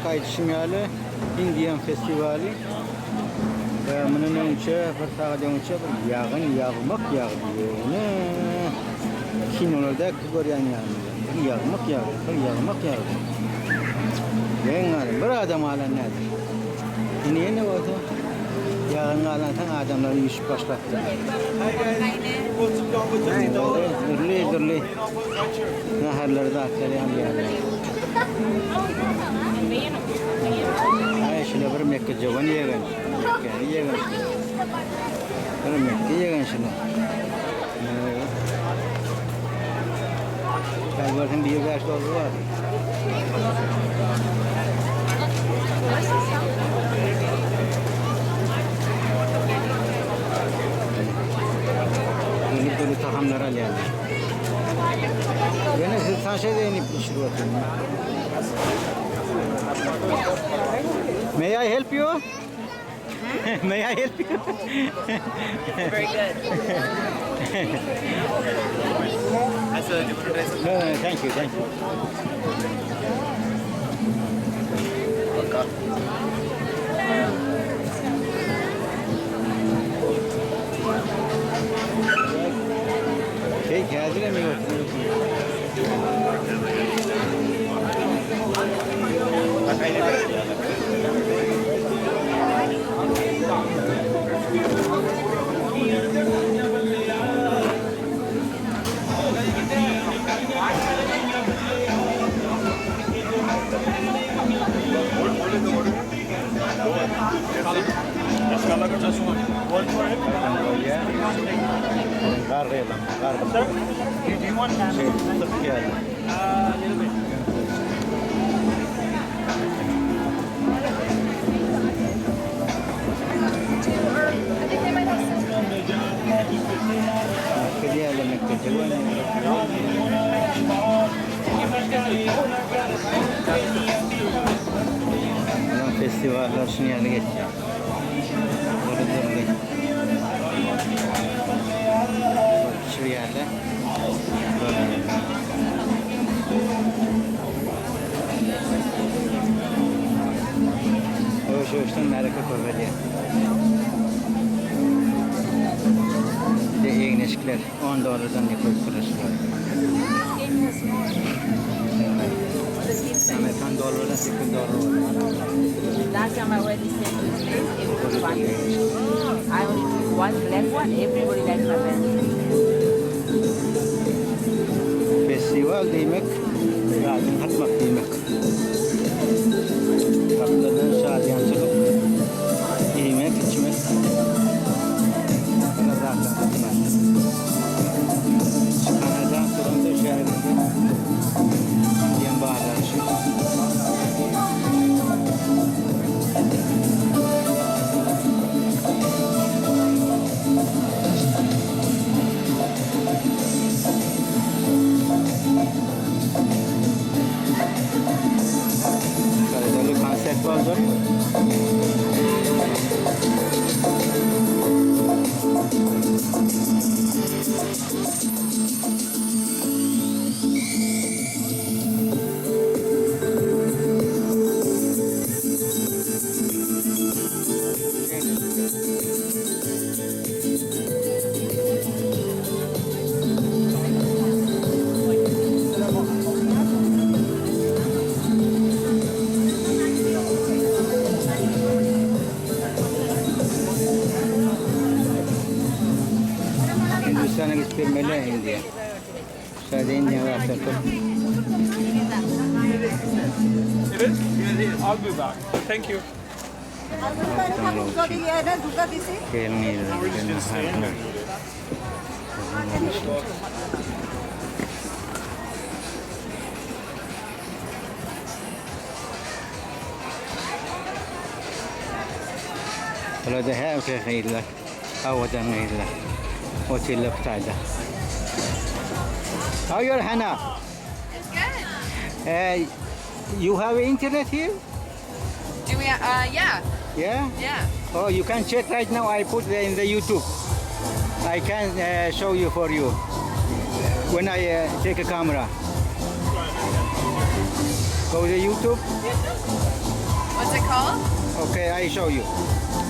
aýdyşym ýaly Indian festiwaly. Mundan öňçe bir sagat öňçe bir ýagyn ýagmak ýagdy ýöne kinolardaky görýän ýaly bir ýagmak ýagdy bir ýagmak ýagdy. Geň galyň bir adam galan däldir. Indi ýene bolsa ýagyn galansoň adamlar üýşüp başlapdyr. Dürli dürli naharlary zatlary alýarlar. Aý şular bir mekgejöwen ýegen. Mekgäni ýegen şular. Bir mekge ýegen şular. Sen görseň bir bäş dollar bar. Dürli dürli tagamlar alýarlar. Ýöne siz taşa zeýnip bişirip otyryn. May I help you? May I help you? Very good. No, no, thank you, thank you. Şey, häzirem ýok. Festivallar şuny ýaly geçýär. Dürli-dürli. Bişirýärler. Ýuwaş-ýuwaşdan märeke köpelýär. Bir de egin-eşikler on dollardan diýip goýupdyrlar şulary. Amerikan dollardan 8 dollar bolýar. Last time I went to this place, it was funny. I only took one black one. Everybody liked my pants. Festiwal diýmek, zadyň satmak diýmek. Gapdaldan şadyýançylyk, iýmek, içmek, şular zatlar satylýar. Kanada, Toronto şäherinde diýen bazary şu. Kaliteli konsert boljak. Hindistana gidip bilmeli Hindiýe. Şaýda Indiýa zatlar köp. It is? I'll be back. Thank you. Bularda her gyzlar, owadan gyzlar. Otyrlar bu taýda. How are you, Hannah? It's good. You have internet here? Do we? Yeah. Yeah? Yeah. Oh, you can check right now. I put in the YouTube. I can show you for you when I take a camera. Go to YouTube. called? Okay, I show you.